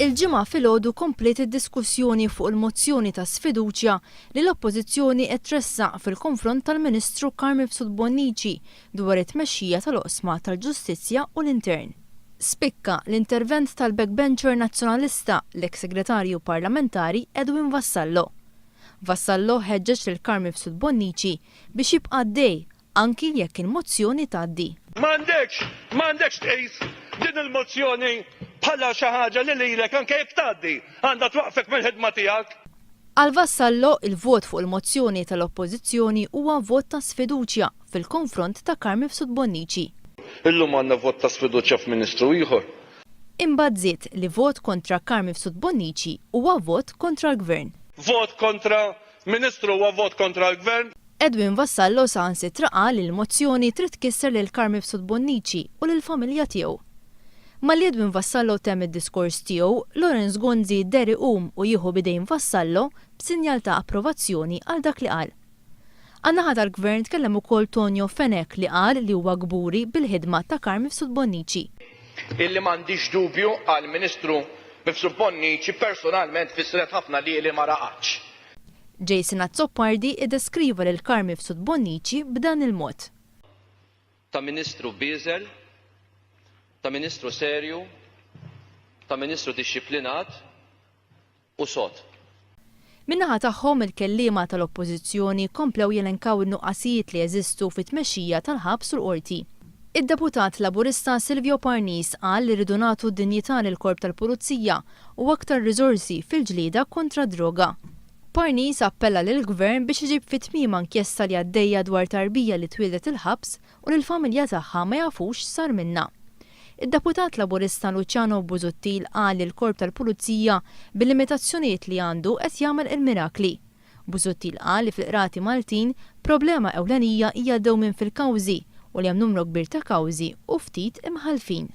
Il-Ġimgħa filgħodu kompliet id-diskussjoni fuq il-mozzjoni ta' sfiduċja li l-Oppożizzjoni qed tressaq fil-konfront tal-Ministru Carm Mifsud Bonnici dwar it-tmexxija tal-oqsma tal-Ġustizzja u l-Intern. Spikka l-intervent tal-backbencher Nazzjonalista, l-eks Segretarju Parlamentari Edwin Vassallo. Vassallo ħeġġeġ lil Carm Mifsud Bonnici biex jibqa' għaddej anki jekk il-mozzjoni tgħaddi. M'għandekx, m'għandekx tqis din il-mozzjoni bħala xi ħaġa li lilek anke jekk tgħaddi, għandha twaqqfek mill-ħidma tiegħek. Għal Vassallo, il-vot fuq il-mozzjoni tal-Oppożizzjoni huwa vot ta' sfiduċja fil-konfront ta' Carm Mifsud Bonnici. Illum għandna vot ta' sfiduċja f'Ministru ieħor. Imbagħad żied li vot kontra Carm Mifsud Bonnici huwa vot kontra l-Gvern. Vot kontra Ministru huwa vot kontra l-Gvern. Edwin Vassallo saħansitra qal li l-mozzjoni trid tkisser lil Carm Mifsud Bonnici u lill-familja tiegħu. Malli Edwin Vassallo temm id-diskors tiegħu, Lawrence Gonzi deher iqum u jieħu b'idejn Vassallo b'sinjal ta' approvazzjoni għal dak li qal. Għan-naħa tal-Gvern tkellem ukoll Tonio Fenech li qal li huwa kburi bil-ħidma ta' Carm Mifsud Bonnici. Illi m'għandix dubju, qal Ministru Mifsud Bonnici, personalment fissret ħafna lili ma raqadx. Jason Azzopardi iddeskriva lil Carm Mifsud Bonnici b'dan il-mod. Ta' Ministru bieżel, ta' Ministru serju, ta' Ministru dixxiplinat u sod. Min-naħa tagħhom il-kelliema tal-Oppożizzjoni komplew jelenkaw in-nuqqasijiet li jeżistu fit-tmexxija tal-ħabs u l-Qorti. Id-Deputat Laburista Silvio Parnis qal li rridu nagħtu dinjità lill-Korp tal-Pulizija u aktar riżorsi fil-ġlieda kontra d-droga. Parnis appella lill-Gvern biex iġib fi tmiemha inkjesta li għaddejja dwar tarbija li twieldet il-ħabs u li l-familja tagħha ma jafux x'sar minnha. Id-Deputat Laburista Luciano Busuttil qal li l-Korp tal-Pulizija bil-limitazzjonijiet li għandu qed jagħmel il-mirakli. Busuttil qal li fil-Qrati Maltin problema ewlenija hija dewmien fil-kawżi u li hemm numru kbir ta' kawżi u ftit imħallfin.